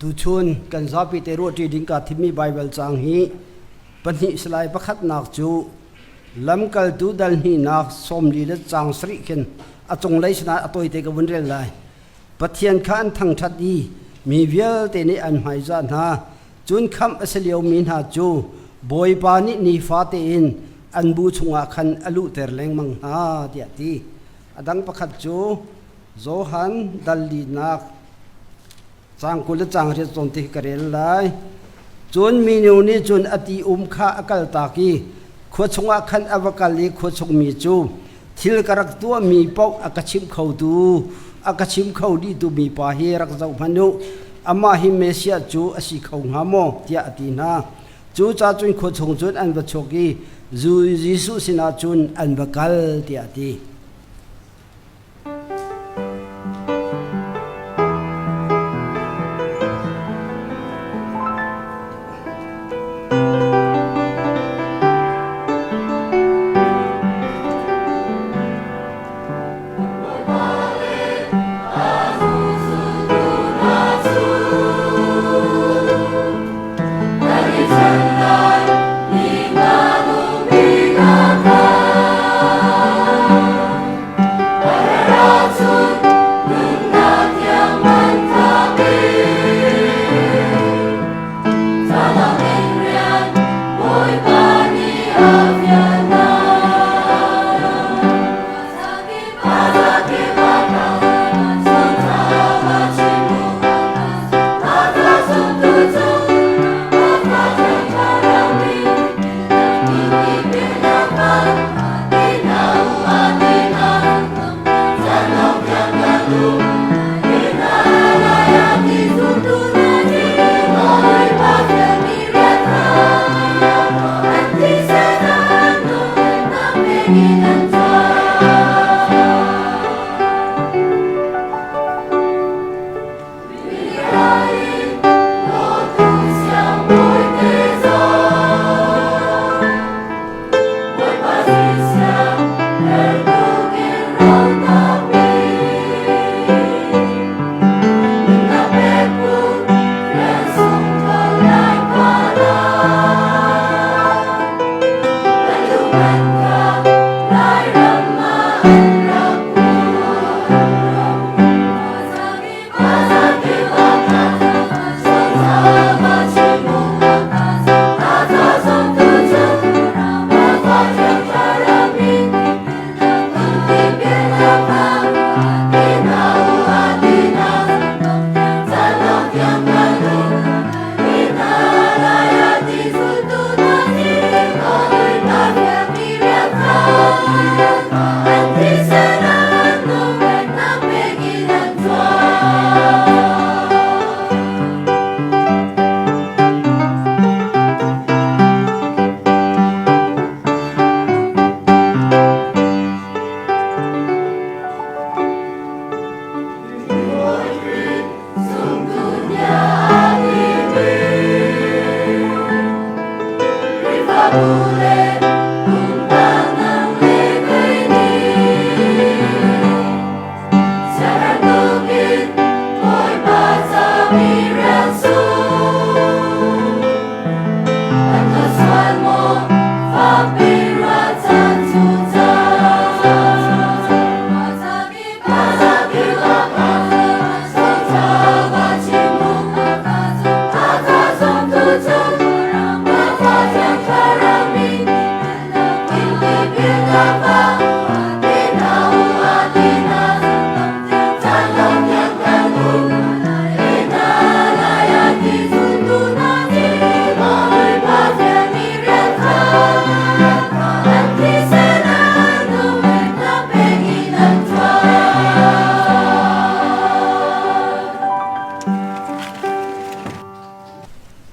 Tuchun kan zapi te ruahṭi ding kaa thimmi Baibal caang hi pahnih salai pakhatnak cu lamkaltu dal hnihnak 40 le caang sarih khin a cunglei sinah a tawite ka vun rel lai. Pathian kha an thangṭhat i mi vialte nih an hmaizah hna. Cun khamh a si liomi hna cu Bawipa nih nifate in an bu chungah khan a luhter lengmang hna, tiah a ti. A dang pakhat cu Johan dal linak caang 20 le caang riat zawn te hi ka rel lai. Cun minu nih cun a ti um kha a kaltak i khua chungah khan a va kal i khua chung mi cu thil ka rak tuahmi paoh a ka chimh khotu a ka chim kho dihtu mipa hi rak zoh hmanh u amah hi Messiah cu a si kho hnga maw tiah a ti hna cucaah cun khua chung cun an va chuak i Jesuh sinah cun an va kal tiah a ti.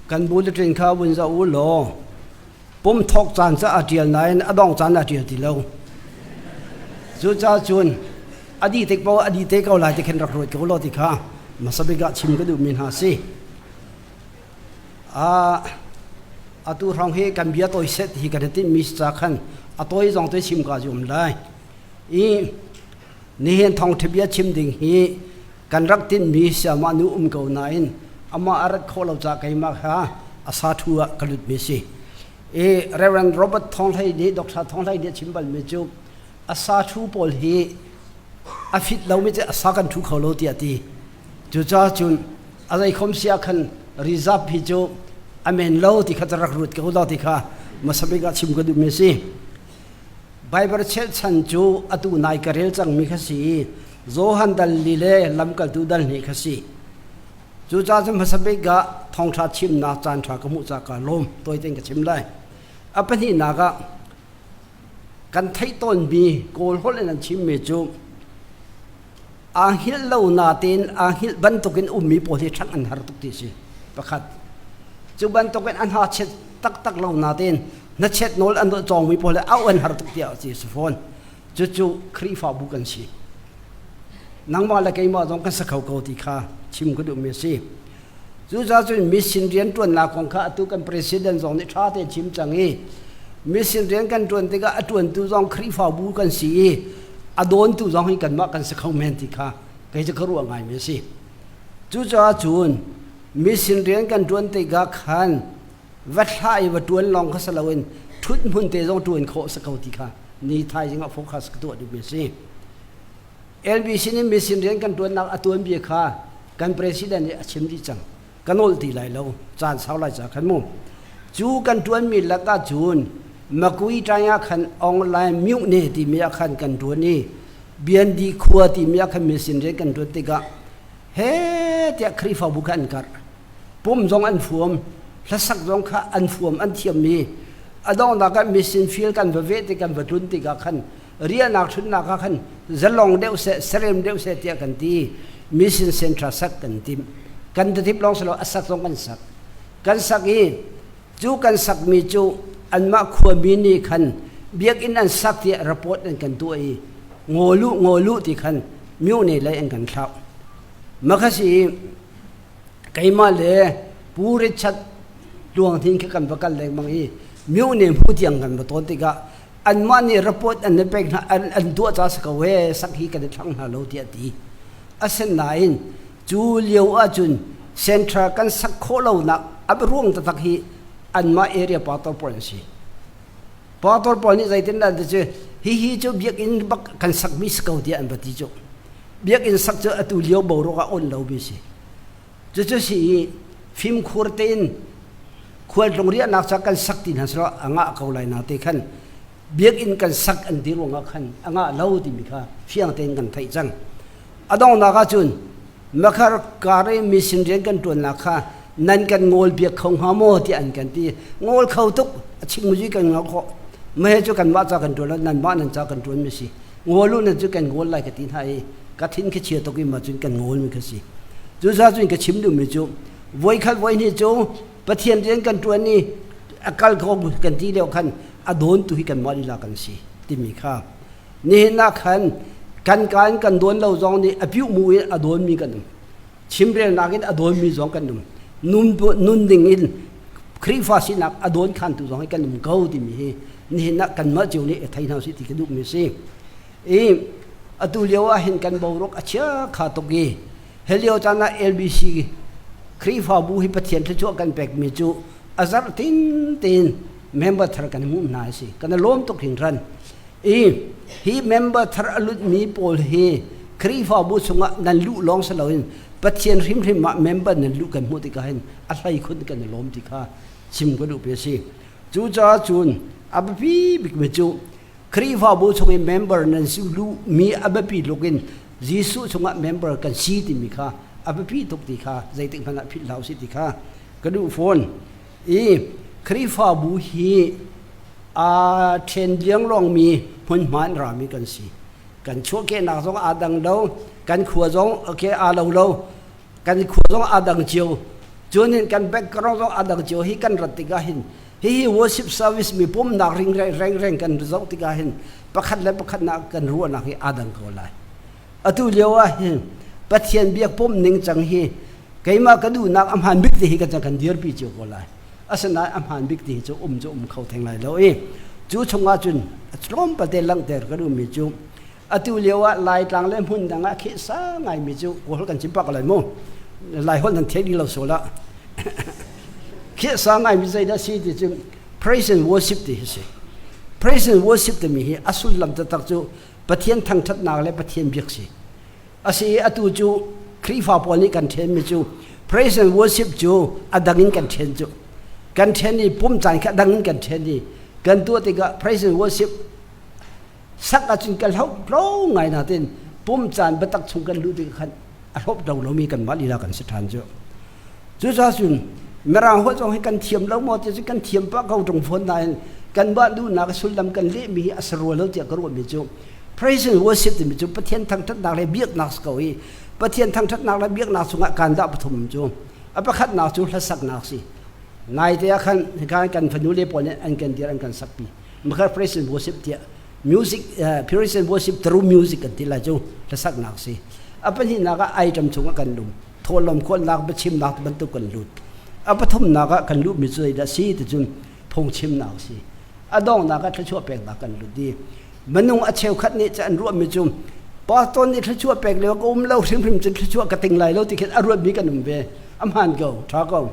Kan bulletin kha vun zoh u law pum thawk caan ca a ṭial nain a dong caan a ṭial ti lo. Cucaah cun a dih tik paoh a dih te ko lai ti khin rak ruat ko law ti kha hmasa bik ah chim ka duhmi hna si. Atu hrawng hi kan bia tawi set hi kan i tinhmi ca khan a tawi zong te chim ka zum lai. I nihin thawngṭha bia chim ding hi kan rak tinhmi siamah nu um ko nain Amah a rat khawh lo caah keimah kha a sa thu ah ka lutmi si. I Reverend Robert Thawng Hlei nih Dr. Thawng Hlei nih a chim balmi cu a sa thu pawl hi a fit lomi cu a sa kan thu kho lo tiah a ti. Cucaah cun a zeikhom si ah khan reserve hi cu a men lo ti kha rak ruat ko lo ti kha hmasabik ah chim ka duhmi a si. Baibal chelhchan cu atu nai ka rel cangmi kha si i Johan dal li le lamkaltu dal hnih kha si. Cucaah cun hmasabik ah thawngṭha chimnak caanṭha ka hmuh caah kaa lawm. Tawi tein ka chim lai. A pahnihnak ah kan theih tawnmi Kawl holh in an chimmi cu aa hngilh lo natein aa hngilh bantukin ummi pawl hi ṭhangh an har tuk ti a si. Pakhat. Cu bantukin an hachiat taktak lo natein hnachet nawl an cawngmi pawl hi auh an har tuk tiah a si fawn. Cucu Khrihfabu kan si. Nangmah le keimah zong kan si kho ko ti kha chim ka duhmi a si. Cucaah cun mission rianṭuannak kong kha atu kan president zong nih ṭha tein chim cang i mission rian kan ṭuan tikah a ṭuantu zong Khrihfabu kan si i a dawntu zong hi kanmah kan si kho men ti kha kei cu ka ruah ngaimi a si. Cucaah cun mission rian kan ṭuan tikah khan va thlah i va ṭuan lawng kha si loin ṭhut hmun te zong ṭuan khawh si ko ti kha ni thaizing ah focus ka tuah duhmi a si. LBC nih mission rian kan ṭuannak a tuanbia kha kan president nih a chim dih cang. Ka nolh ti lai lo. Caan sau lai ca khan mu. Cu kan ṭuanmi lakah cun Makui ṭai ah khan online mute ne timi ah khan kan ṭuan i BND khua timi ah khan mission rian kan ṭuan tikah he tiah Khrihfabu kha an karh. Pum zong an fuam, hlasak zong kha an fuam an thiam i a donghnak ah mission field kan va veh tik kan va tlun tikah khan riahnak ṭhutnak ah khan zalong deuh seh serem deuh seh tiah kan ti mission center sak kan timh kan tatip lawng silo a sak zong kan sak kan sak i cu kan sakmi cu anmah khuami nih khan biakinn an sak tiah report an kan tuah i ngawlu ngawlu ti khan myone lei an kan thlauh makhasi keimah le Pu Richard Tluang Hnin khi kan va kal lengmang i myone hmu tiang kan va tawn tikah anmah nih report an pek hna an tuah ca si ko he sak hi kan i thlang hna lo tiah ti asinain cu lio ahcun central kan sak khawh lonak a ruang taktak hi anmah area pastor pawl an si pastor pawl nih zeitin dah ti cu hihi cu biakinn bak kan sakmi si ko tiah an va ti cu biakinn sak cu atu lio boruak ah on lo mi si Cucu si i fimkhur tein khualtlung riahnak ca kan sak ti hna selaw a ngah ko lai na te khan biakinn kan sak an ti ruangah khan a ngah lo timi kha fiang tein kan theih cang. A donghnak ahcun Makhar kar i mission rian kan ṭuannak kha nan kan ngawl biak kho hnga maw tiah an kan ti. Ngawl kho tuk a chim mui kan ngawl khawh. Mahe cu kanmah ca kan ṭuan lo nanmah nan ca kan ṭuan mi si. Ngawl u nan cu kan ngawl lai ka ti hna i ka thin khi chia tuk i ma cun kan ngawl mi kha si. Cucaah cun ka chim duhmi cu voikhat voihnih cu Pathian rian kan ṭuan i a kal ko kan ti lio khan a dawntu hi kanmah lila kan si timi kha nihin ah khan kan ka in kan dawn lo zong nih a piuh mu in a dawnmi kan um chimrelnak in a dawnmi zong kan um nun nun ding in Khrihfa sinak a dawn khantu zong hi kan um ko timi hi nihin ah kanmah cio nih i thei hna usih ti ka duhmi si. I atu lio ah hin kan boruak a chia kha tuk i hi lio caan ah LBC Khrihfabu hi Pathian thluachuah kan pekmi cu a zarh tin tein member thar kan hmuh hna a si. Kan i lawm tuk hringhran. I hi member thar a lutmi pawl hi Khrihfabu chungah nan luh lawng si loin Pathian hrimhrim ah member nan luh kan hmuh tikah hin a hlei khun kan i lawm ti kha chim ka duh pi a si. Cucaah cun a biapi bikmi cu Khrihfabu chung i member nan si luhmi a biapi tluk in Jesuh chungah member kan si timi kha a biapi tuk ti kha zeitik hmanh ah philh hlah usih ti kha ka duh fawn. I Khrihfabu hi aa ṭhen lianglawngmi hmunhma in rami kan si. Kan chuahkehnak zong aa dang lo, kan khua zong okay, aa lo lo, kan khua zong aa dang cio. Cun hin kan background zong aa dang cio hi kan rat tikah hin hihi worship service mi pumnak ring reng reng kan zoh tikah hin pakhat le pakhat nak kan ruahnak hi aa dang ko lai. Atu lio ah hin Pathian biak pumh ning cang hi keimah ka duhnak a hmaan bik ti hi kan kan dirpi cio ko lai. Asinain a hmaan bik ti hi cu um cu um kho theng lai lo i cu chungah cun tlawmpal te langhter ka duhmi cu atu lio ah Laitlang le hmun dang ah khehsa ngaimi cu Kawl kan chim pak lai mu. Lai holh nan theih dih lo sual ah. Khi sa ngai mi zeidah si ti cu praise and worship ti hi si. Praise and worship timi hi a sullam taktak cu Pathian thangṭhatnak le Pathian biak si. Asi atu cu Khrihfa pawl nih kan ṭhenmi cu praise and worship cu a dang in kan ṭhen cu. Kan ṭhen i pum caan kha a dang in kan ṭhen i kan tuah tikah praise and worship sak ahcun kan hloh lo ngai natin pum caan biatak chung kan luh tikah khan a hlawp do lomi kanmah lila kan si ṭhan cu. Cucaah cun Mirang holh zong hi kan thiam lo maw ti cu kan thiam pah ko ṭung fawn nain kanmah duhnak sullam kan lehmi hi a si rua lo tiah ka ruahmi cu praise and worship timi cu Pathian thangṭhatnak le biaknak si ko i Pathian thangṭhatnak le biaknak chungah kaan dah pathum cu a pakhatnak cu hlasaknak si. Naite ah khan hika kan fanu le pawl nih an kan dir an kan sakpi. Makar praise and worship tiah music praise and worship through music kan ti lai cu hlasaknak si. A pahnihnak ah item chungah kan lum. Thawhlawm kawlnak biachimnak bantuk kan lut. A pathumnak ah kan luhmi cu zeidah si ti cun phungchimnak si. A donghnak ah thluachuah peknak kan lut i minung a cheukhat nih an ruahmi cu pastor nih thluachuah pek lio ka um lo hrimhrim cun thluachuah ka ting lai lo ti khin a ruatmi kan um ve. A hmaan ko, ṭha ko.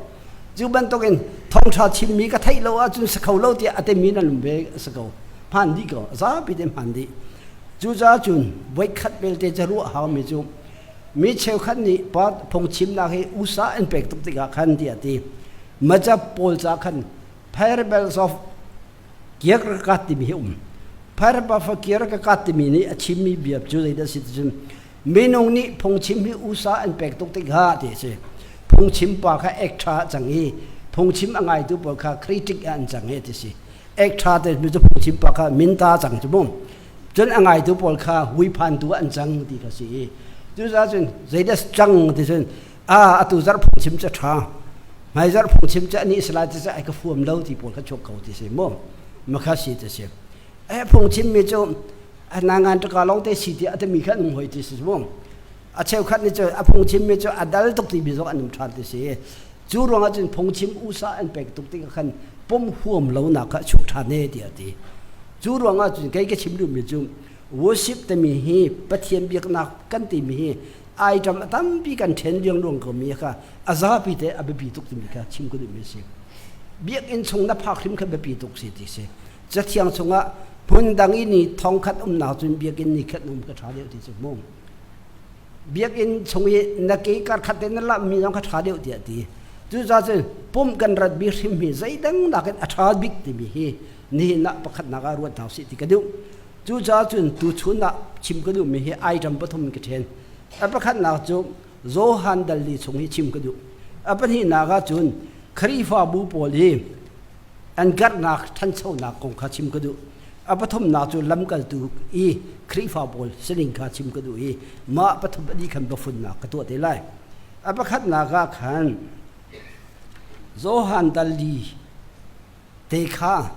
Cu bantukin thawngṭha chimmi ka theih lo ahcun si kho lo tiah a timi nan um ve a si ko. Hmaan dih ko, zapi te hmaan dih. Cucaah cun voikhat belte ca ruah haumi cu mi cheukhat nih pa phungchimnak hi usa an pek tuk tikah khan tiah ti. Maca pawl ca khan Parables of Kierkegaard timi hi um. Parables of Kierkegaard timi nih a chimmi bia cu zeidah si ti cun minung nih phungchim hi usa an pek tuk tikah ti a si. Phungchim pa kha ek ṭha cang i phungchim a ngaitu pawl kha critic ah an cang i ti si. Ek ṭha te mi cu phungchim pa kha minta cang cu mu. Cun a ngaitu pawl kha huiphantu an cang ti kha si i cucaah cun zeidah cang ti cun a atu zarh phungchim cu ṭha hmai zarh phungchim cu ani salai ti ai ka fuam lo ti pawl kha chuak ko ti si mu makha si ti si eh phungchim mi cu nangan ṭaka lawng te si ti a timi kha an um hoi ti si mu a cheukhat nih cu a phungchim mi cu a dal tuk ti mi zong an um ṭhan ti si cu ruangah cun phungchim usa an pek tuk tikah khan pom huam lonak kha a chuak ṭhan e tiah a ti cu ruangah cun kei ka chim duhmi cu worship timi hi Pathian biaknak kan timi hi item a tampi kan ṭhen liangluang ko mi kha a zapi te a biapi tuk timi kha chim ka duhmi a si. Biakinn chung na phak hrim kha biapi tuk si ti si. Cathiang chungah hmun dang i ni thongkhat umnak cun biakinn ni khat um ka ṭha deuh ti cu mu. Biakinn chung i na ke karkhat te na lamhmi zong kha ṭha deuh tiah ti. Cucaah cun pumh kan rat bi hrim hi zeidang nakin a ṭha bik timi hi nihin ah pakhatnak ah ruat hna usih ti ka duh. Cucaah cun tuchun ah chim ka duhmi hi item pathum in ka ṭhen. A pakhatnak cu Johan dal li chung hi chim ka duh. A pahnihnak ah cun Khrihfabu pawl hi an garhnak ṭhanchonak kong kha chim ka duh. A pathumnak cu lamkaltu i Khrihfa pawl sining kha chim ka duh i mah pathum a dih khan biafunnak ka tuah te lai. A pakhatnak ah khan Johan dal li te kha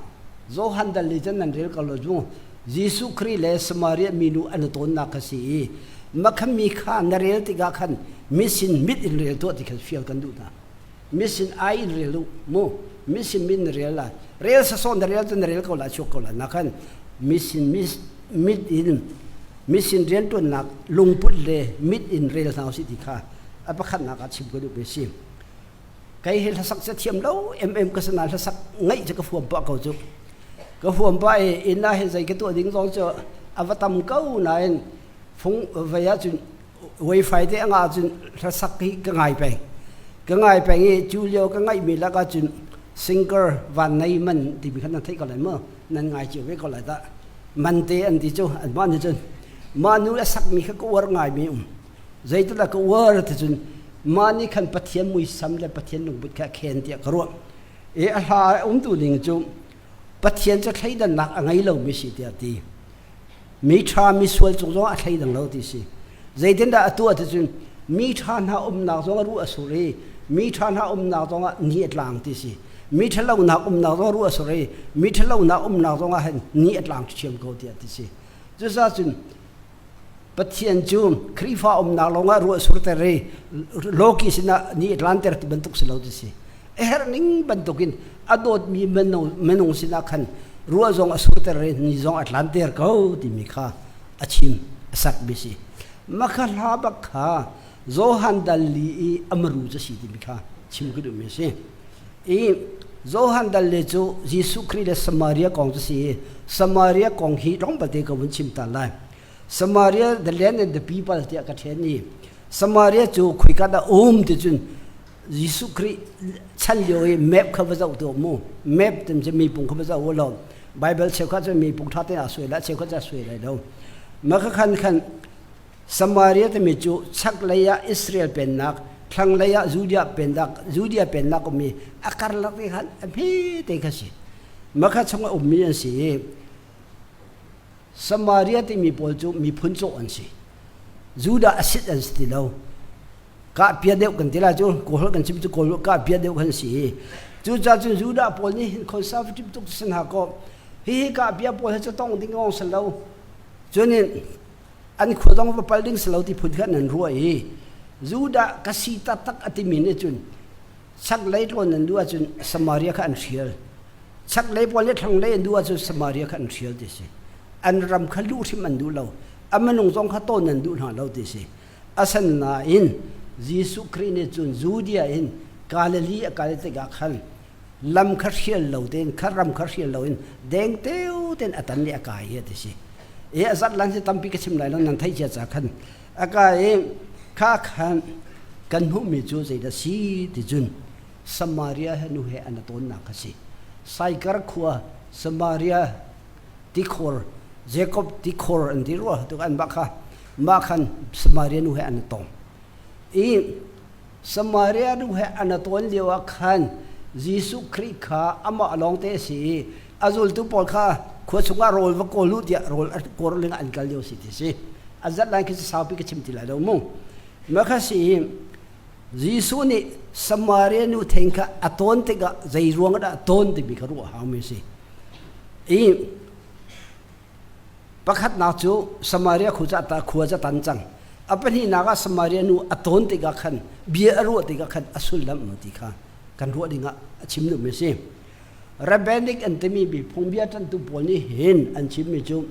Johan dal li cun nan rel ko lo cu Jesuh Khrih le Samaria minu an i tawnnak kha si i makha mi kha na rel tikah khan misin mit in rel tuah ti kha fial kan duh hna misin ai in rel u mu misin mit na rel la rel sasaw na rel cu na rel ko la chuak ko la na khan misin mit in misin riantuannak lungput le mit in rel hna usih ti kha a pakhatnak ah chim ka duh mi si Kei hi hlasak cu thiam lo mm ka sana hlasak ngaih cu ka huam pah ko cu. Ka huam pah i inn ah hin zei ka tuah ding zong cu a va tam ko nain fung vei ah cun wifi te a ngah cun hlasak hi ka ngai peng. Ka ngai peng i cu lio ka ngaihmi lakah cun singer Van Nei Man timi kha nan theih ko lai maw? Nan ngai cio ve ko lai dah. Man te an ti cu anmah nih cun mah nu a sakmi kha ka uar ngaimi um. Zeitindah ka uar ti cun mah nih khan Pathian muisam le Pathian lungput kha a khen tiah ka ruah. I a hla a umtu ning cu Pathian cu thleidannak a ngei lomi si tiah a ti. Mi ṭha mi sual cung zong a thleidang lo ti si. Zeitindah a tuah ti cun mi ṭha hna umnak zong a ruah a sur i mi ṭha hna umnak zong ah ni a tlang ti si. Mi ṭhalonak umnak zong ruah a sur i mi ṭhalonak umnak zong ah hin ni a tlang ṭhiam ko tiah ti si. Cucaah cun Pathian cu Khrihfa umnak lawngah ruah surter i lawki sinah ni a tlanter ti bantuk si lo ti si. A herh ning bantukin a dawtmi minung sinah khan ruah zong a surter i ni zong a tlanter ko timi kha a chim a sak mi si. Makha hla bak kha Johan dal li i amaru cu si timi kha chim ka duhmi a si. I Johan dal le cu Jesuh Khrih le Samaria kong cu si i Samaria kong hi tlawmpalte ka vun chim ta lai. Samaria the land and the people tiah ka ṭhen i Samaria cu khuika dah um ti cun Jesuh Khrih chan lio i map kha va zoh tuah mu. Map tim cu mipung kha va zoh u law Bible cheukhat cu mipung ṭha tein aa suai lai, cheukhat cu aa suai lai lo. Mah kha khan khan Samaria timi cu chaklei ah Israel pennak, thlanglei ah Judea pennak, Judea pennak ummi a karlak te khan a hme te kha si. Mah kha chung a ummi an si i Samaria timi pawl cu miphun cawh an si. Judah a sit an si ti lo. Kahpia deuh kan ti lai cu Kawl kan chim cu Kawl kahpia deuh kan si i cucaah cun Judah pawl nih hin conservative tuk si hna kaw hihi kahpia pawl hi cu tong ding ngong si lo. Cunin an khua zong va pal ding si lo ti phun khan an ruah i Judah ka si taktak a timi nih cun chaklei tlawn an duh ahcun Samaria kha an hrial. Chaklei pawl nih thlanglei an duh ahcun Samaria kha an hrial ti si. An ram kha luh hrim an duh lo. A minung zong kha tawn an duh hna lo ti si. Asinain Jesuh Khrih nih cun Judea in Galilee a kal tikah khan lam kha hrial lo tein kha ram kha hrial loin dengteo tein a tan i a kai hi a ti si. I a zat lan hi tampi ka chim lai lo nan theih cia ca khan a kai i kha khan kan hmuhmi cu zeidah si ti cun Samaria he nu he an tawnnak kha si. Saikar khua Samaria tikhor Jacob tikhor an ti rua tuk an mah kha mah khan Samaria nu he an tong. I Samaria nu he an tawn lio ah khan Jesuh Khrih kha amah lawng te a si i a zultu pawl kha khua chungah rawl va kawl u tiah rawl kawl ling an kal lio si ti si. A zat lai khi saupi ka chim ti lai lo mu. Mah kha si i Jesuh nih Samaria nu theng kha a tawn tikah zei ruang dah a tawn timi kha ruah hau mi si. I Pakhatnak cu Samaria khua cu a khua cu a tan cang. A pahnihnak ah Samaria nu a tawn tikah khan bia a ruah tikah khan a sullam um ti kha kan ruah dingah a chim duhmi a si. Rabbinic an timi mi phungbia ṭanhtu pawl nih hin an chimmi cu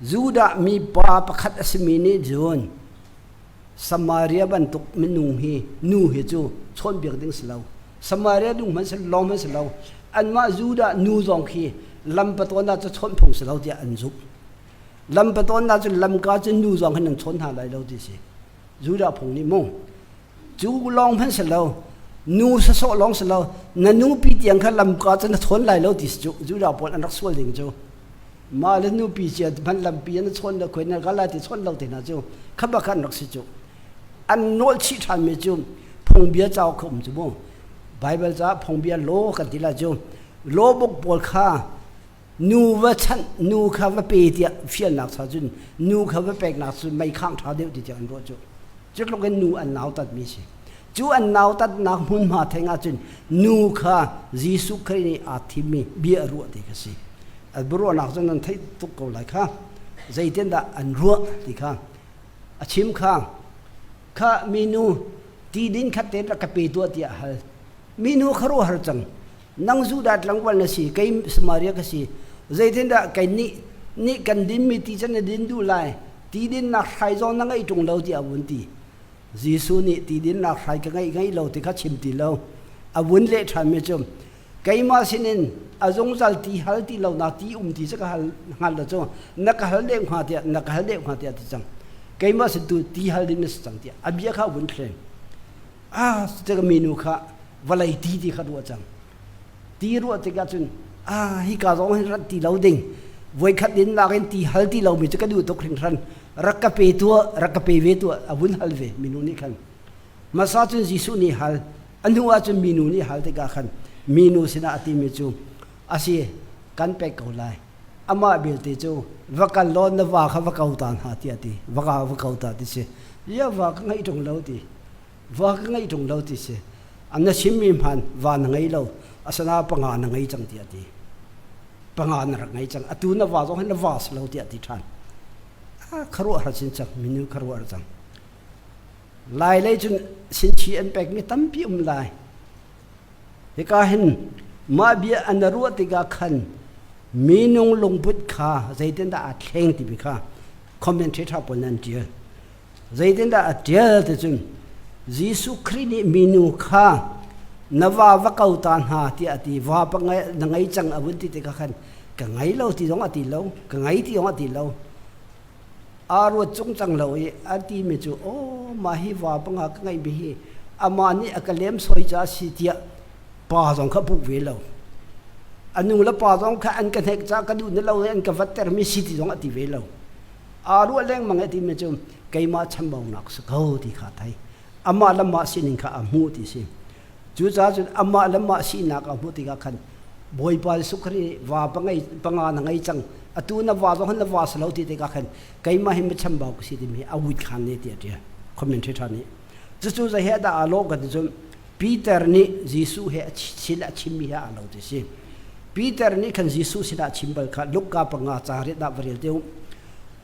Judah mi pa pakhat a simi nih cun Samaria bantuk minung hi nu hi cu chawnhbiak ding si lo. Samaria nu hmanh si lawng hmanh si lo. Anmah Judah nu zong khi lam patawn ah cu chawnh phung si lo tiah an zumh. Lam patawn ah cun lamka cun nu zong hin an chawn hna lai lo ti si. Judah phung nih mung. Cu lawng hmanh si lo. Nu sasawh lawng si lo. Na nupi tiang kha lamka cun na chawn lai lo ti si cu Judah pawl an rak sual ding cu. Mah le nupi cia hmanh lampi an chawn lo khuai na kal ti chawn lo te hna cu kha bak an rak si cu. An nawl chih ṭhanmi cu phungbia cauk kha um cu mu. Bible caah phungbia law kan ti la cu law book pawl kha nu va chanh nu kha va pe tiah fialnak cha cun nu kha va peknak cu mei khang ṭha deuh ti tiah an ruah cu. Cu tluk in nu an nautatmi si. Cu an nautatnak hmunhma theng ahcun nu kha Jesuh Khrih nih aa thimmi bia a ruah ti kha si. A biaruahnak cu nan theih tuk ko lai kha. Zeitindah an ruah ti kha a chim kha kha minu ti din khat tein rak ka pe tuah tiah a hal. Minu kha ruah har cang. Nang Judah tlangval na si, kei Samaria ka si. Zeitindah kei nih nih kan dinmi ti cu na din duh lai? Ti dinnak hrai zong na ngeih ṭung lo tiah a vun ti. Jesuh nih ti dinnak hrai ka ngeih ngeih lo ti kha chim ti lo. A vun leh ṭhanmi cu keimah sinin a zungzal ti hal ti lo nak ti um ti cu ka hal hngal lo cu na ka hal deuh hnga tiah na ka hal deuh hnga tiah ti cang. Keimah sin tu ti hal ding na si cang tiah a bia kha a vun thleng. Ah cutik minu kha vawlei ti ti kha ruah cang. Ti ruah tikah cun ah hika zong hin rat ti lo ding voikhat in lak in ti hal ti lomi cu ka duh tuk hringhran rak ka pe tuah rak ka pe ve tuah a vun hal ve minu nih khan hmasa cun Jesuh nih hal a hnu ah cun minu nih hal tikah khan minu sinah a timi cu asi kan pek ko lai amah belte cu va kal law na va kha va ko ta hna tiah ti va ka va ko ta ti si ya va ka ngeih ṭung lo ti va ka ngeih ṭung lo ti si an na chimmi hman va na ngei lo asana panga na ngei cang tiah ti panga na rak ngei cang atu na va zong hi na va si lo tiah ti ṭhan kharuah har chin cang minu kharuah har cang lai lei cun sinchi an pekmi tampi um lai hika hin mah bia an ruah tikah khan minung lungput kha zeitindah aa thleng timi kha commentator pawl nan ṭial. Zeitindah a ṭial ti cun Jesuh Khrih nih minu kha na va va ko ta hna tiah a ti. Va pa na ngei cang a vun ti tikah khan ka ngei lo ti zong a ti lo, ka ngei ti zong a ti lo. Aa ruat cungcang lo i a timi cu aw mah hi va panga ka ngeihmi hi amah nih a ka lemsoi caah a si tiah pa zong kha puh ve lo. A nu le pa zong kha an ka hnek caah ka duh na lo i an ka vattermi si ti zong a ti ve lo. Aa ruah lengmang i a timi cu keimah chambaunak si ko ti kha thei. Amah le mah sining kha a hmuh ti si. Cucaah cun amah le mah sinak a hmuh tikah khan Bawipa Jesuh Khrih nih va panga na ngei cang atu na va zong na va si lo ti tikah khan keimah hi michambau ka si timi a wit khan ne tiah ṭial commentator nih. Cucu zei he dah aa lawh kan ti cun Peter nih Jesuh he sin a chimmi he aa lo ti si. Peter nih khan Jesuh sinah a chim bal kha Luka panga ca riat ah va rel te u.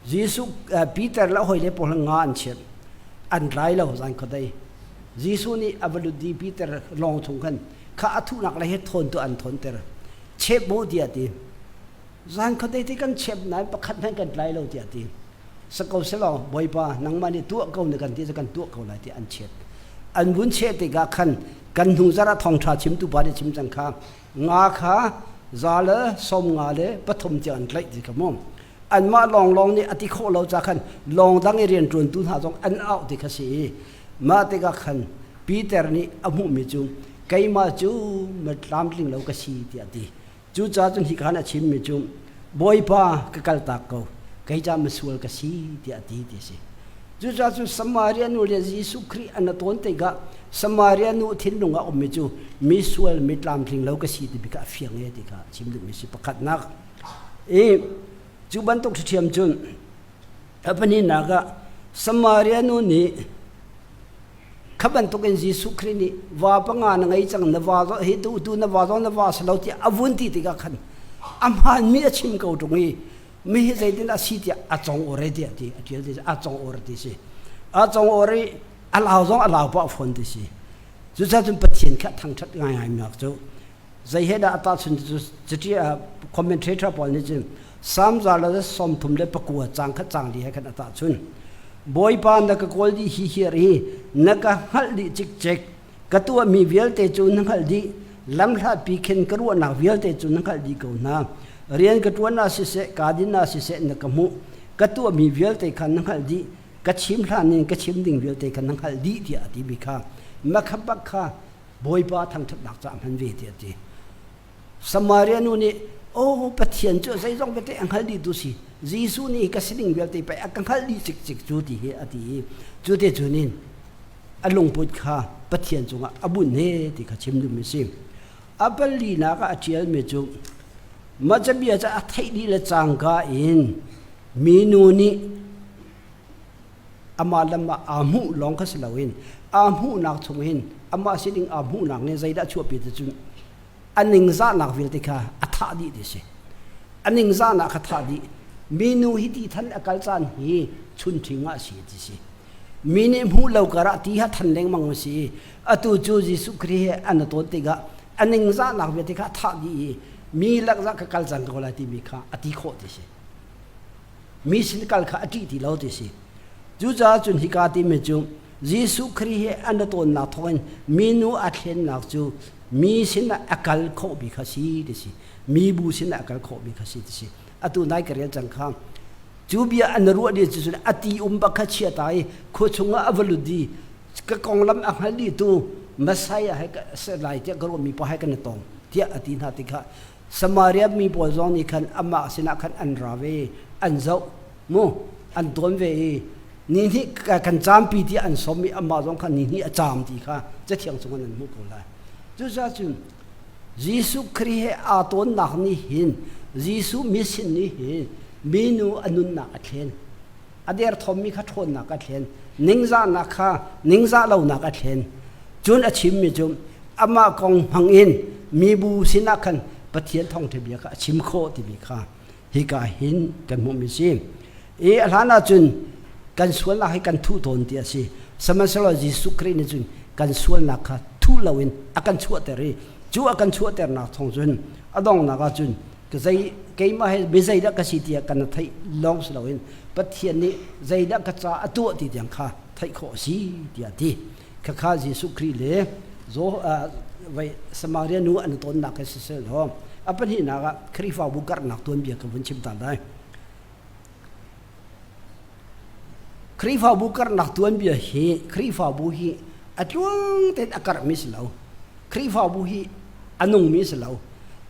Jesuh Peter le hawile pawl nga an chimh. An tlai lo zan khuadei. Jesuh nih a va lut i Peter lawng chung khan kha a thuhnak le he thawn tu an thawnter. Chep mu tiah ti. Zan khuadei ti kan chep nain pakhat hmanh kan tlai lo tiah ti. Sako selaw Bawipa nangmah nih tuah ko na kan ti cu kan tuah ko lai tiah an chep. An vun cheh tikah khan kan hnu zarh ah thawngṭha chimtu pa nih chim cang kha nga kha za le sawm nga le pathum tiang an tlaih ti kha mu. Anmah lawnglawng nih a ti khawh lo ca khan lawng dang i rianṭuantu hna zong an auh ti kha si i mah tikah khan Peter nih a hmuhmi cu keimah cu ma tlamtling lo ka si tiah a ti. Cucaah cun hi khan a chimmi cu Bawipa ka kaltak ko kei ca misual ka si tiah a ti ti a si. Cucaah cun Samaria nu le Jesuh Khrih an a tawn tikah Samaria nu thinlung ah ummi cu misual mi tlamtling lo ka si timi kha a fiang e ti kha a chim duhmi si pakhatnak. I cu bantuk ṭhiam cun a pahnihnak ah Samaria nu nih kha bantukin Jesuh Khrih nih va panga na ngei cang na va hi tu tu na va zong na va si lo tiah a vun ti tikah khan a hmaanmi a chim ko ṭung i mi hi zeitin a si tiah a cong or tiah ti a ṭial ti a cong or ti si a cong or i a lau zong a lau pah fawn ti si cucaah cun Pathian kha thangṭhat ngaingai miak cu Zei he dah a tahchunh cu cuti commentator pawl nih cun Psalm za le 39 caang khat caang li he khan a tahchun. Bawipa na ka kawl dih hi hiar i na ka hngalh dih cikcek ka tuahmi vialte cu na hngalh dih lamhlatpi khin ka ruahnak vialte cu na hngalh dih ko hna rian ka ṭuan ah siseh kaa din ah siseh na ka hmuh ka tuahmi vialte kha na hngalh dih ka chim hlan in ka chim ding vialte kha na hngalh dih tiah a timi kha makhabak kha Bawipa thangṭhatnak caah hman ve tiah a ti. Samaria nu nih aw Pathian cu zeizong vialte a hngal dihtu si Jesuh nih ka sining vialte pei a ka hngalh dih cikcik cu ti hi a ti i cu te cun in a lungput kha Pathian cungah a bunh he ti kha chim duhmi si. A palinak ah a ṭialmi cu mah cabia cu a theih dih le cangka in minu nih amah le mah aa hmuh lawng kha si loin aa hmuhnak chung hin amah sining aa hmuhnak nih zeidah a chuahpi ti cun a ningzahnak vialte kha a thah dih ti si a ningzahnak kha thah dih minu hi ti than a kal caan hi chun ṭhing ah a si ti si mi nih hmuh lo karah ti ha than lengmang a si atu cu Jesuh Khrih he an tawn tikah a ningzahnak vialte kha a thah dih i mi lakzah ka kal cang ko lai timi kha a ti khawh ti si mi sin kal kha a ṭih ti lo ti si. Cucaah cun hika timi cu Jesuh Khrih he an ra tawnnak thawngin minu a thlennak cu mi sinah a kal khawhmi kha si ti si. Mibu sinah a kal khawhmi kha si ti si. Atu nai ka rel cang kha. Cu bia an ruah dih cu a ti um bak kha chia ta i khua chungah a va lut i ka konglam a hngal dihtu Messiah he ka lai tiah ka ruahmi pa he kan i tong tiah a ti hna tikah Samaria mi pawl zong nih khan amah sinah khan an ra ve, an zoh, mu, an tawn ve i ni hnih kan caampi tiah an sawm i amah zong kha ni hnih a caam ti kha Cathiang chungah nan hmuh ko lai. Cucaah cun Jesuh Khrih he aa tawnnak nih hin Jesuh mission nih hin minu a nunnak a thlen. A derthawmmi kha ṭhawnnak a thlen. Ningzahnak kha ningzah lonak a thlen. Cun a chimmi cu amah kong hmangin mibu sinah khan Pathian thawngṭha bia kha a chim khawh timi kha hika hin kan hmuhmi si. I a hlan ahcun kan sualnak hi kan thuh tawn ti a si. Sihmanhsehlaw Jesuh Khrih nih cun kan sualnak kha thuh loin a kan chuahter i cu a kan chuahternak thawng cun a donghnak ahcun. Ka zei keimah he mi zeidah ka si tiah kan theih lawng si loin Pathian nih zeidah ka ca a tuah ti tiang kha theih khawh a si tiah a ti. Khakha Jesuh Khrih le zo vai Samaria nu an tonnak he siseh law a pahnihnak ah Khrihfabu karhnak tuanbia ka vun chim ta lai. Khrihfabu karhnak tuanbia hi Khrihfabu hi a tluang tein a karhmi si lo. Khrihfabu hi a nungmi si lo.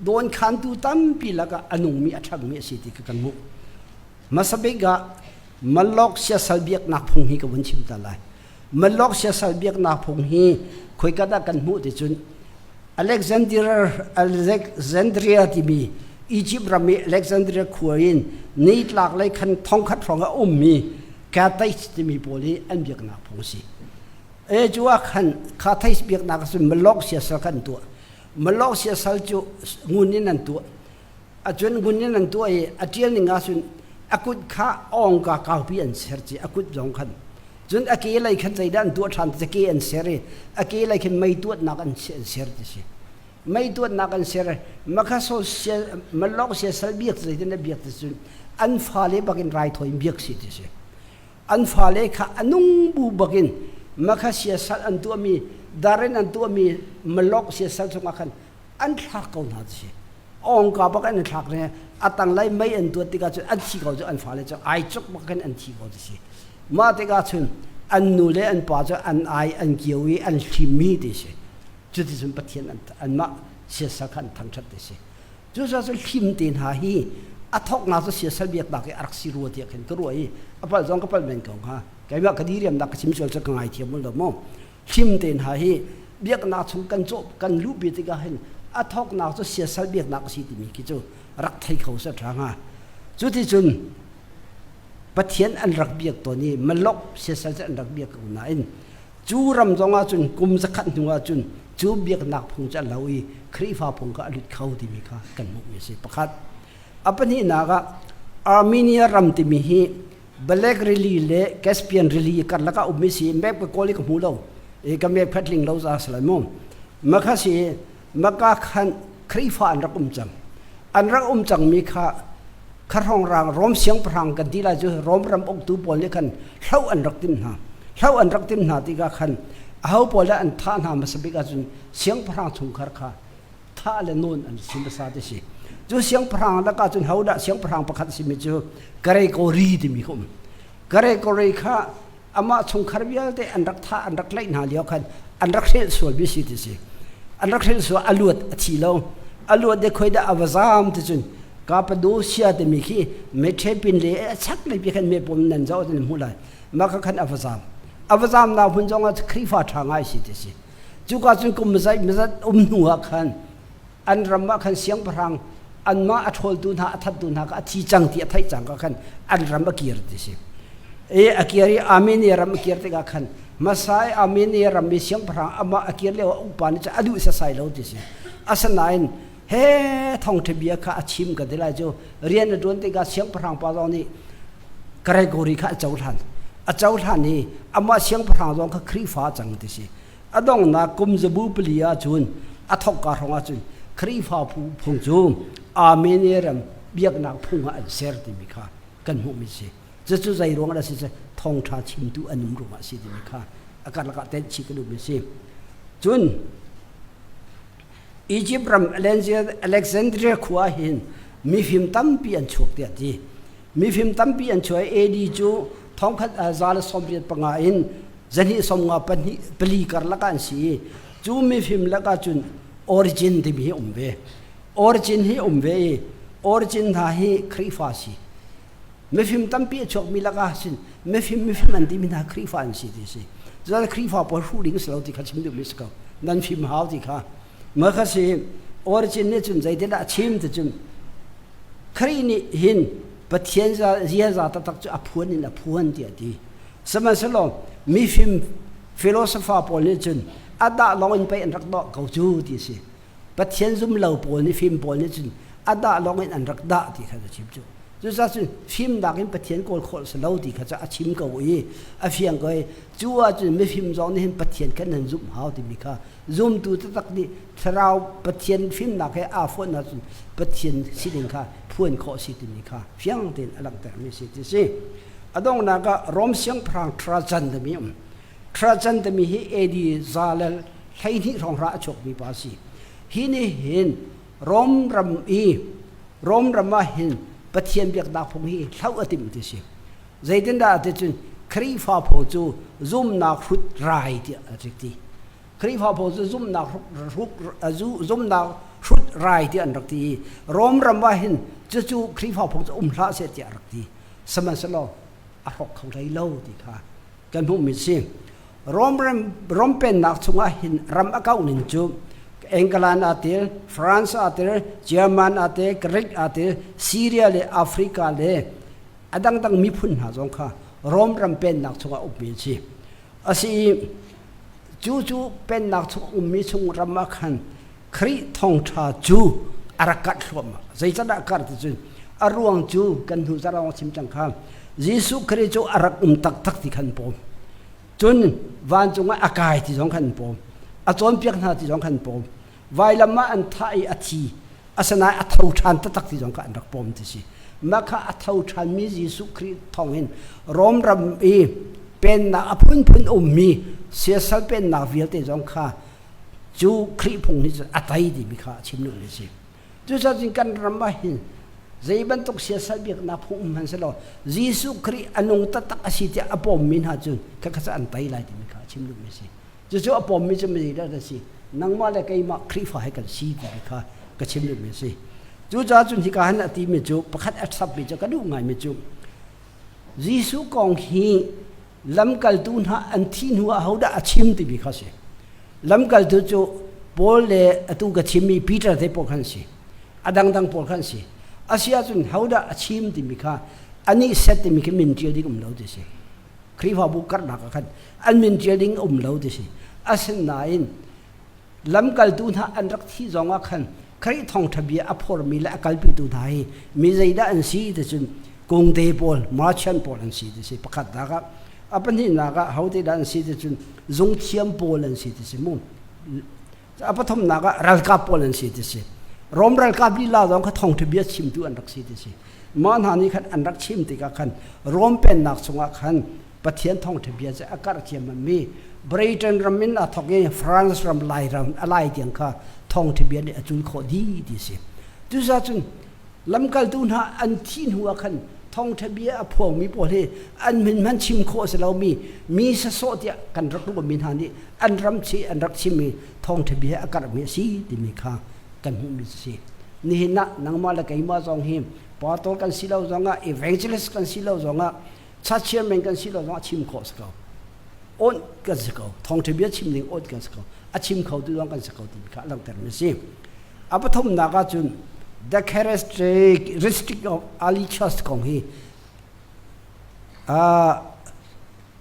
Dawnkhantu tampi lakah a nungmi a ṭhangmi a si ti kha kan hmuh. Hmasa bik ah Malok siasal biaknak phung hi ka vun chim ta lai. Malok siasal biaknak phung hi khoika dah kan hmuh ti cun Alexandria, Alexandria timi Egypt ram i Alexandria khua in nitlak lei khan thongkhat hrawng a ummi Carthage timi pawl hi an biaknak phung a si. E cu ah khan Carthage biaknak cun Malok siasal kha an tuah. Malok siasal cu ngun in an tuah. Acun ngun in an tuah i a ṭial ning ahcun a kut kha awngka kaupi an ser ci a kut zong khan Cun a ke lei khan zeidah an tuah ṭhan ti ke an ser i a ke lei khin mei tuatnak an ser ti si. Mei tuatnak an ser makha social malok siasal biak zeitin a biak ti cun an fale bakin raithawi in biak si ti si. An fale kha a nung bu bakin makha siasal an tuahmi darin an tuahmi malok siasal chungah khan an thlak ko hna ti si. Ongka bak an thlak ne a tanglei mei an tuat tikah cun an thi ko cu an fale cu ai cuk bak khin an thi ko ti si. Mah tikah cun an nu le an pa cu an ai an kio i an hlimmi ti si. Cuticun Pathian an anmah siasal kha an thangṭhat ti si. Cucaah cun hlim te hna hi a thawknak cu siasal biaknak i a rak si rua tiah khin ka ruah i a palh zong ka palh men ko hnga. Keimah ka diriamnak ka chim sual cu ka ngaithiam lo maw. Hlim te hna hi biaknak chung kan cawh kan luhpi tikah hin a thawknak cu siasal biaknak a si timi khi cu rak thei kho seh ṭha hnga. Cuticun Pathian an rak biak tawn i Malok siasal cu an rak biak ko nain cu ram zong ah cun kum zakhat hnu ah cun cu biaknak phung cu a lo i Khrihfa phung kha a lut kho timi kha kan hmuhmi a si. Pakhat. A pahnihnak ah Armenia ram timi hi Black Rili le Caspian Rili karlak ah ummi si map ka kawl i ka hmu lo. I ka map kha tling lo za si lai mu. Makha si maka khan Khrihfa an rak um cang. An rak um cangmi kha khahrong Rom siangpahrang kan ti lai cu Rom ram uktu pawl nih khan hloh an rak timh hna. Hloh an rak timh hna tikah khan aho pawl dah an thah hna hmasa bik ahcun siangpahrang chungkhar kha thah le nawn an si hmasa ti si. Cu siangpahrang lakah cun ho dah siangpahrang pakhat a simi cu Gregory timi kha um. Gregory kha amah chungkhar vialte an rak thah an rak tlaih hna lio khan an rak hrelh sual mi si ti si an rak hrelh sual a luat a thi lo a luat de khoi dah a va zam ti cun Cappadocia timi khi Metrepin le a chak lei pi khan me pom nan zoh an hmu lai maka khan a va zam a va zam na hmun zong ah Khrihfa ṭha ngai si ti si cuka cun kum zai mazat um hnu ah khan an ram ah khan siangpahrang anmah a ṭhawltu hna a thattu hna kha a thi cang ti a theih cang ka khan an ram a kir ti si e a kir i Armenia ram a kir tikah khan Masai Armenia ram i siangpahrang amah a kir lio ah upa nih cun a duh sasai lo ti si asinain he thawngṭha bia kha a chim ka ti lai cu rian a ṭuan tikah siangpahrang pa zong nih Gregory kha a cohlan a cohlan i amah siangpahrang zong kha Khrihfa a cang ti si A donghnak kum zabu pali ahcun a thawkka hrawng ahcun Khrihfa phung cu Armenia ram biaknak phung ah an ser timi kha kan hmuhmi si. Cucu zei ruang dah si thawngṭha chimtu an um ruangah a si timi kha a karlak ah tenh chih ka duhmi si. Cun Egypt ram Alexandria khua hin mifim tampi an chuak tiah ti. Mifim tampi an chuak AD cu thongkhat 185 in zahnih sawmnga pahnih pali karlak ah an si i cu mifim lakah cun origin timi hi um ve origin hi um ve i origin hna hi Khrihfa si mifim tampi a chuakmi lakah sin mifim mifim an timi hna Khrihfa an si ti si cun Khrihfa pawl hruh ding si lo ti kha chim duhmi si ko nan fim hau ti kha ma kha si origin nih cun zeitindah a chim ti cun Khrih nih hin Pathian ziaza taktak cu a phuan in a phuan tiah a ti Sihmanhsehlaw mifim philosopher pawl nih cun a dah lawng in pei an rak dawh ko cu ti a si. Pathian zum lo pawl nih fim pawl nih cun a dah lawng in an rak dah ti kha ka chim cu. Cucaah cun fimnak in Pathian kawl khawh si lo ti kha cu a chim ko i a fiang ko i cu ahcun mifim zong nih hin Pathian khan nan zumh hau timi kha zumtu taktak nih thlarau Pathian fimnak he aa fonh ahcun Pathian sining kha phuan khawh si timi kha fiang tein a langhtermi si ti si. A donghnak ah Rom siangpahrang Trajan timi um. Trajan timi hi AD 112 hrawng hra a chuakmi pa a si. Hi nih hin Rom ram i Rom ram ah hin Pathian biaknak phung hi hloh a timh ti si. Zeitindah ti cun Khrihfa phu cu zumnak hrut rai tiah a rak ti. Khrihfa phu cu zumnak zumnak hrut rai tiah an rak ti i Rom ram ah hin cucu Khrihfa phung cu um hlah seh tiah a rak ti. Sihmanhsehlaw a hrawk kho hlei lo ti kha kan hmuhmi si. Rom ram Rom pennak chungah hin ram a kauh ning cu England aa tel, France aa tel, German aa tel, Greek aa tel, Syria le Africa le a dangdang miphun hna zong kha Rom ram pennak chungah ummi an si. A si i cu cu pennak chung ummi chung ram ah khan Khrih thawngṭha cu a rak karh thluahmah. Zeicahdah a karh ti cun a ruang cu kan hnu zarh chim cang kha Jesuh Khrih cu a rak um taktak ti khan pawm. Cun vancung ah a kai ti zong khan pawm. A cawnpiak hna ti zong khan pawm. Vailam ah an thah i a thi. Asinain a tho ṭhan taktak ti zong kha an rak pawm ti si. Mah kha a tho ṭhanmi Jesuh Khrih thawngin Rom ram i pennak a phunphun ummi siasal pennak vialte zong kha cu Khrih phung nih cun a tei timi kha a chim duhmi a si. Cucaah cun kan ram ah hin zei bantuk siasal biaknak phung um hmanh selaw Jesuh Khrih a nung taktak a si tiah a pawmmi hna cun khakha cu an tei lai timi kha a chim duhmi a si. Cucu a pawmmi cu mi dah kan si? Nangmah le keimah Khrihfa he kan si timi kha ka chim duhmi a si. Cucaah cun hika han a timi cu pakhat a chapmi cu ka duh ngaimi cu Jesuh kong hi lamkaltu hna an thih hnu ah ahodah a chim timi kha si. Lamkaltu cu Paul le atu ka chimmi Peter te pawl khan si. A dangdang pawl khan si. Asi ahcun hodah a chim timi kha anih set timi khi min ṭial ding um lo ti si. Khrihfabu karhnak ah khan an min ṭial ding um lo ti si. Asinain lamkaltu hna an rak thih zong ah khan Khrih thawngṭha bia a phormi le a kalpitu hna hi mi zeidah an si ti cun kungte pawl merchant pawl an si ti si pakhatnak ah a pahnihnak ah hote dah an si ti cun zungthiam pawl an si ti si mu a pathumnak ah ralkap pawl an si ti si Rom ralkap lila zong kha thawngṭha bia chimtu an rak si ti si mah hna nih khan an rak chim tikah khan Rom pennak chungah khan Pathian thawngṭha bia cu a karh ciammammi Britain ram in a thawk i France ram lai ram a lai tiang kha thawngṭha bia nih a cul khawh dih ti a si. Cucaah cun lamkaltu hna an thih hnu ah khan thawngṭha bia a phuangmi pawl hi an min hmanh chim khawh a si lomi mi sasawh tiah kan rak ruahmi hna nih an ram chi an rak chimmi thawngṭha bia a karhmi a si timi kha kan hmuhmi a si. Nihin ah nangmah le keimah zong hi pastor kan si lo zongah evangelist kan si lo zongah church chairman kan si lo zong a chim khawh si ko awnh kan si ko thawngṭha bia chim ding awnh kan si ko a chim kho tu zong kan si ko ti kha langhter mi si a pathumnak ah cun the characteristic of early church kong hi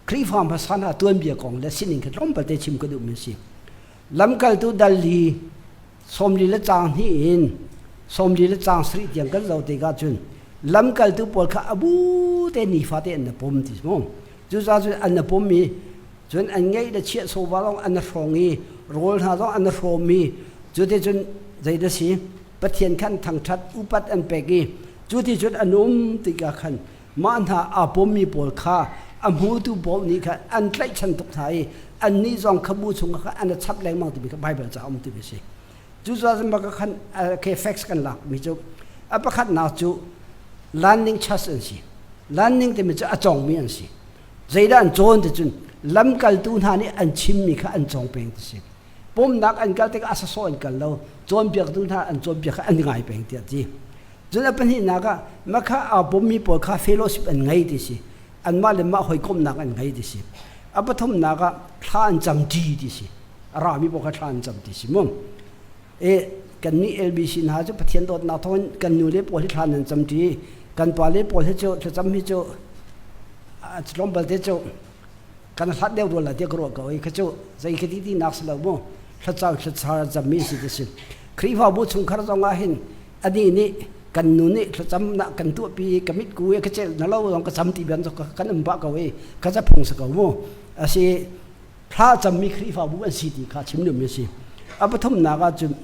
Khrihfa hmasa hna tuanbia kong le sining kha tlawmpal te chim ka duh mi si lamkaltu dal li 40 le caang hnih in 40 le caang sarih tiang kan zoh tikah cun lamkaltu pawl kha a bu te nifate an na pum ti mu cucaah cun an na pum i cun an ngeih le chiah sofa zong an na hrawng i rawl hna zong an na hrawm i cuti cun zeidah si Pathian khan thangṭhat upat an pek i cuti cun an um tikah khan mah hna aa pummi pawl kha a hmutu pawl nih khan an tlaihchan tuk hna i annih zong kha bu chungah khan an i chap lengmang timi kha Baibal ca um timi a si. Cucaah cun baka khan ke facts kan lak mi cu a pakhatnak cu learning church an si. Learning timi cu a cawngmi an si. Zeidah an cawn ti cun lamkaltu hna nih an chimmi kha an cawng peng ti si. Pumnak an kal tikah a sasawh an kal lo. Cawnpiaktu hna an cawnpiak kha an ngai peng tiah ti. Cun a pahnihnak ah makha aa pummi pawl kha fellowship an ngei ti si. Anmah le mah hawikomhnak an ngei ti si. A pathumnak ah thla an cam ṭi ti si. A rami pawl kha thla an cam ti si mu. E kan nih LBC hna cu Pathian dawtnak thawngin kan nu le pawl hi thla nan cam ṭi. Kan pa le pawl hi cu thlacam hi cu tlawmpal te cu kan hlat deuh rua la tiah ka ruah ko i kha cu zei khi ti ti nak si lo mu thlacam thlachar cammi si ti si. Khrihfabu chungkhar zong ah hin anih nih Kan nu nih thlacamnak kan tuahpi ka mit ku i ka celh na lo zong ka cam ti ban kan um pah ko i ka ca phung si ko mu. Asi thla cammi Khrihfabu an si ti kha chim duhmi a si. A pathumnak ah cun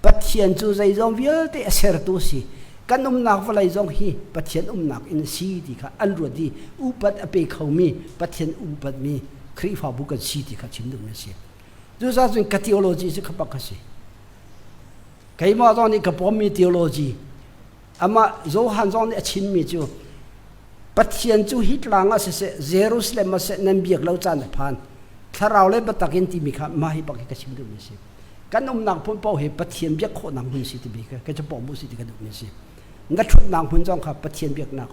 Pathian cu zeizong vialte a sertu si. Kan umnak vawlei zong hi Pathian umnak in a si ti kha an ruat i upat a pe khomi Pathian upatmi Khrihfabu kan si ti kha chim duhmi a si. Cucaah cun ka theology cu kha bak a si. Keimah zong nih ka pawmmi theology amah Johan zong nih a chimmi cu Pathian cu hi tlang ah siseh Jerusalem ah siseh nan biak lo caan a phan thlarau le biatak in timi kha mah hi bak hi ka chim duhmi a si. Kan umnak hmun paoh hi Pathian biak khawhnak hmun si timi kha ka pawm u si ti ka duhmi a si. Na ṭhutnak hmun zong kha Pathian biaknak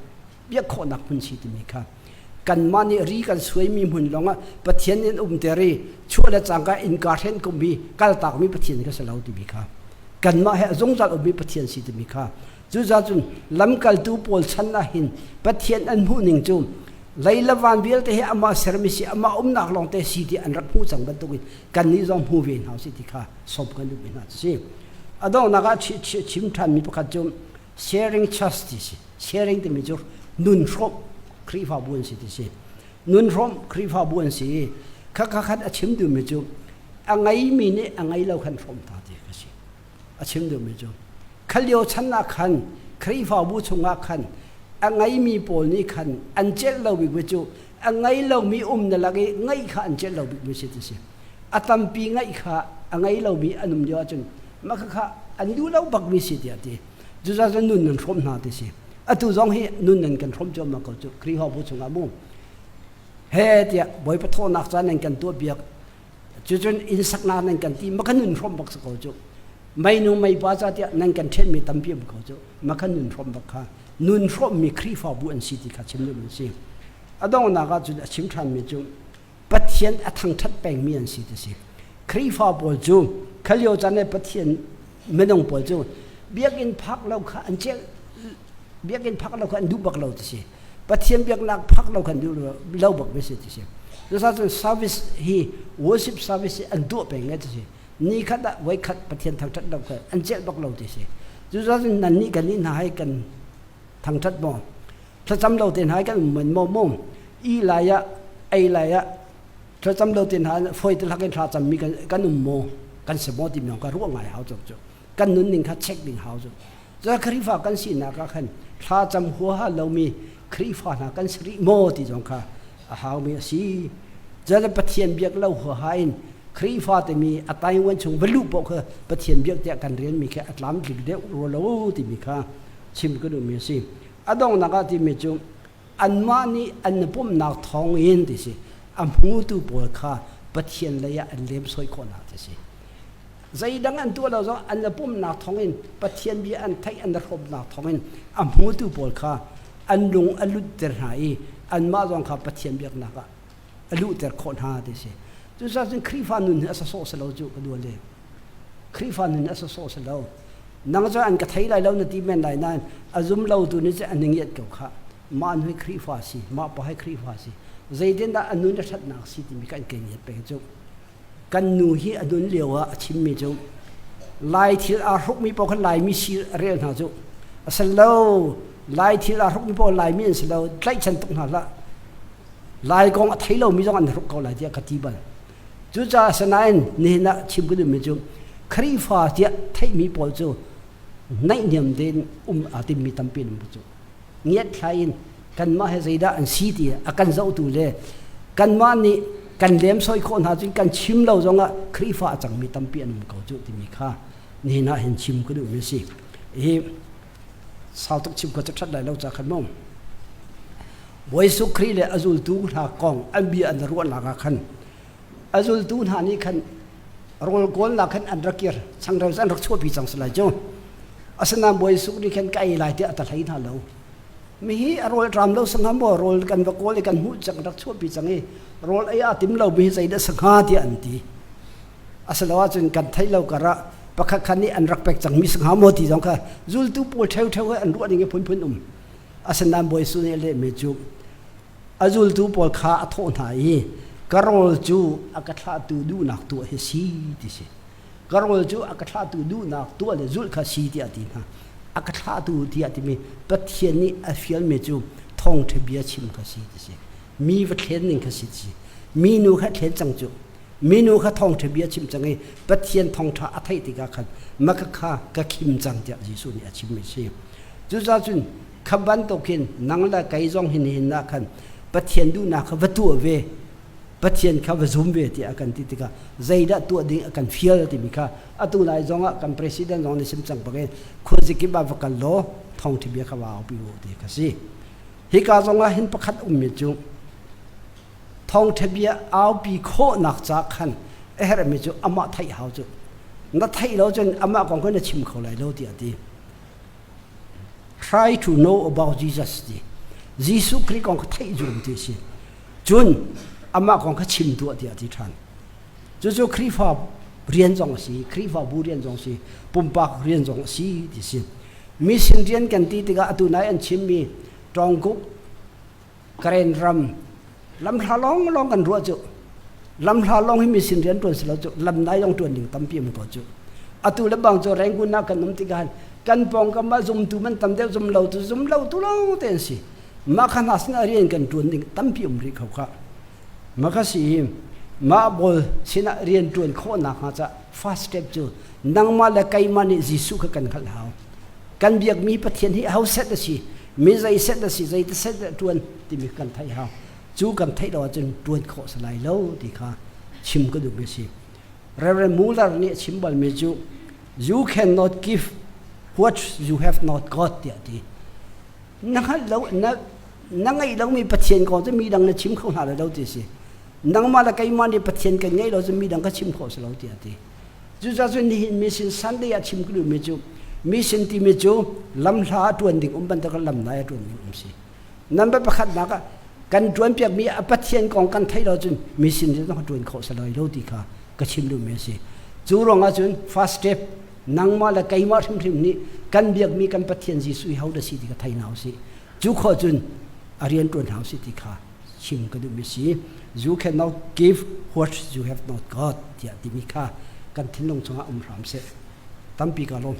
biak khawhnak hmun si timi kha kanmah nih ri kan suaimi hmun lawngah Pathian nih an umter i chuah le cangka innka hren kum i kaltakmi Pathian kha si lo timi kha kanmah he a zungzal ummi Pathian si timi kha cucaah cun lamkaltu pawl chan ah hin Pathian an hmuh ning cu lei le van vialte hi amah sermi si amah umnak lawngte si ti an rak hmuh cang bantukin kannih zong hmu ve hna usih ti kha sawm kan duhmi hna cu si a donghnak ah chim ṭhanmi pakhat cu sharing church ti si sharing timi cu nun hrawmh Khrihfabu an si ti si nun hrawmh Khrihfabu an si i kha kha khat a chim duhmi cu a ngeimi nih a ngei lo khan hrawm ta ti ka si a chim duhmi cu kha lio chan ah khan Khrihfabu chungah khan a ngeimi pawl nih khan an celh lo bikmi cu a ngei lomi um na lak i ngeih kha an celh lo bikmi si ti si a tampi ngeih kha a ngei lomi an um lio ahcun mah kha an duh lo bakmi si tiah ti cucaah cun nun nan hrawm hna ti si atu zong hi nun nan kan hrawm cuahmah ko cu Khrihfabu chungah mu he tiah Bawipa thawhnak ca nan kan tuah biak cucun inn saknak nan kan ti maka nun hrawm bak si ko cu meinu meipa ca tiah nan kan ṭhenmi tampi um ko cu maka nun hrawm bak kha nun hrawmmi Khrihfabu an si ti kha chim duhmi si a donghnak ah cun a chim ṭhanmi cu Pathian a thangṭhat pengmi an si ti si Khrihfa pawl cu khalio caan le Pathian minung pawl cu biakinn phak lo kha an celh biakinn phak lo kha an duh bak lo ti si Pathian biaknak phak lo kha an duh lo bak mi si ti si cucaah cun service hi worship service hi an tuah peng ti si ni khat ah voi khat Pathian thangṭhat lo kha an celh bak lo ti si cucaah cun nan nih kan nih hna hai kan thangṭhat maw thlacam lo te hna kan um maw maw i lai ah ei lai ah thlacam lo te hna foi te hlak in thla cammi kan um maw kan si maw timi ka ruah ngai hau cu kan nun ning kha check ding hau cu cu Khrihfa kan sinak ah khan thla cam huaha lomi Khrihfa hna kan si rih maw ti zong kha a haumi a si cun Pathian biak lo huaha in Khrihfa timi a Taiwan chung va luh paoh kha Pathian biak tiah kan rianmi khi a tlamtling deuh rua lo timi kha chim ka duhmi a si a donghnak ah timi cu anmah nih an pumhnak thawng in ti si a hmutu pawl kha Pathian lei ah an lemsoi khawhnak ti si zeidang an tuah lo zong an pumhnak thawng in Pathian bia an theih an hrawmnak thawng in a hmutu pawl kha an lung a lutter hna i anmah zong kha Pathian biaknak ah a luhter khawh hna ti si cucaah cun Khrihfa nun hi a sawsawh si lo cu ka dual le Khrihfa nun a sawsawh si lo nang cu an ka thei lai lo na ti men lai nain a zum lo tu nih cun an ngiat ko kha mah nu hi Khrihfa si mah pa hi Khrihfa si zeitindah a nun a ṭhatnak si timi kan ke ngiat peng cu kan nu hi a nun lio ah a chimmi cu lai thil aa hrukmi paoh khan laimi si a rel hna cu a si lo lai thil aa hrukmi paoh laimi an si lo tlaihchan tuk hna hlah lai kong a thei lomi zong an hruk ko lai tiah ka ti bal Cucaah asinain nihin ah chim ka duhmi cu Khrihfa tiah theihmi pawl cu naihniam tein um aa timmi tampi an um cu. Ngiatthlai in kanmah he zeidah an si ti a kan zohtu le kanmah nih kan lemsoi khawh hna cun kan chim lo zongah Khrihfa a cangmi tampi an um ko cu timi kha nihin ah hin chim ka duhmi a si. Hi sau tuk chim kha cu ṭhat lai lo ca khan mu. Bawi Jesuh Khrih le a zultu hna kong an bia an ruahnak ah khan a zultu hna nih khan rawl kawlnak khan an rak kir changreu cu an rak chuahpi cang si lai cu asinain Bawi Jesuh nih khan ka ei lai tiah a ta hlei hna lo mi hi a rawl ṭam lo sangha maw rawl kan va kawl i kan hmuh cang rak chuahpi cang i rawl ei aa tim lo mi hi zeidah sangha tiah an ti asilo ahcun kan theih lo karah pakhat khat nih an rak pek cang mi sangha maw ti zong kha zultu pawl ṭheuṭheu he an ruah ning i phunphun um Asinain Bawi Jesuh nih a lehmi cu a zultu pawl kha a thawh hna i ka rawl cu a ka thlahtu duhnak tuah hi si ti si. Ka rawl cu a ka thlahtu duhnak tuah le zulh kha si tiah a ti hna. A ka thlahtu tiah timi Pathian nih a fialmi cu thawngṭha bia chim kha si ti si. Mi va thlen ning kha si ti si. Minu kha thlen cang cu. Minu kha thawngṭha bia chim cang i Pathian thawngṭha a theih tikah khan maka kha ka khim cang tiah Jesuh nih a chimmi si. Cucaah cun kha bantuk hin nang le kei zong hin hin ah khan Pathian duhnak kha va tuah ve Pathian kha va zum ve tiah a kan ti tikah zeidah tuah ding a kan fial timi kha atu lai zongah kan president zong nih sim cang bangin khuazikip ah va kal law thawngṭha bia kha va aupi u ti kha si. Hika zongah hin pakhat ummi cu thawngṭha bia aupi khawhnak ca khan a herhmi cu amah theih hau cu na theih lo cun amah kong kha na chim kho lai lo tiah a ti. Try to know about Jesus ti. Jesuh Khrih kong kha theih zuam ti a si. Cun amah kong kha chim tuah tiah a ti ṭhan. Cucu Khrihfa rian zong a si, Khrihfabu rian zong a si, pumpak rian zong a si ti si. Mission rian kan ti tikah atu nai an chimmi Tawngkuk Karen ram lamhla lawng lawng kan ruah cu lamhla lawng hi mission rian ṭuan si lo cu lam nai zong ṭuan ding tampi um ko cu. Atu le bang cu Rangoon ah kan um tikah kan pawngkam ah zumtu man tam deuh zum lo tu zum lo tu lawng te an si. Mah kha hna sinah rian kan ṭuan ding tampi um rih kho khah. Mah kha si mah bawl sinah rian ṭuan khawhnak hnga ca first step cu nangmah le keimah nih Jesuh kha kan hngalh hau. Kan biakmi Pathian hi ho set a si, mi zei set a si, zei te set a ṭuan timi kan theih hau. Cu kan theih lo ahcun ṭuan khawh si lai lo ti kha chim ka duhmi a si. Reverend Muller nih a chim balmi cu you cannot give what you have not got tiah a ti. Na hngalh lo na na ngeih lomi Pathian kong cu mi dang na chim kho hna lo ti a si. Nangmah le keimah nih Pathian kan ngeih lo cu mi dang ka chim khawh si lo tiah a ti. Cucaah cun nihin mission Sunday ah chim ka duhmi cu mission timi cu lamhla a ṭuan ding um bantuk lam nai a ṭuan ding um si. Number pakhatnak ah kan ṭuanpiakmi a Pathian kong kan theih lo cun mission cu ka ṭuan khawh si lai lo ti kha ka chim duhmi a si. Cu ruangah cun first step nangmah le keimah hrimhrim nih kan biakmi kan Pathian Jesuh hi hodah si ti kha thei hna usih. Cu khawh cun a rian ṭuan hna usih ti kha chim ka duhmi si. You cannot give what you have not got tiah timi kha kan thinlung chungah um hram seh. Tampi ka lawm.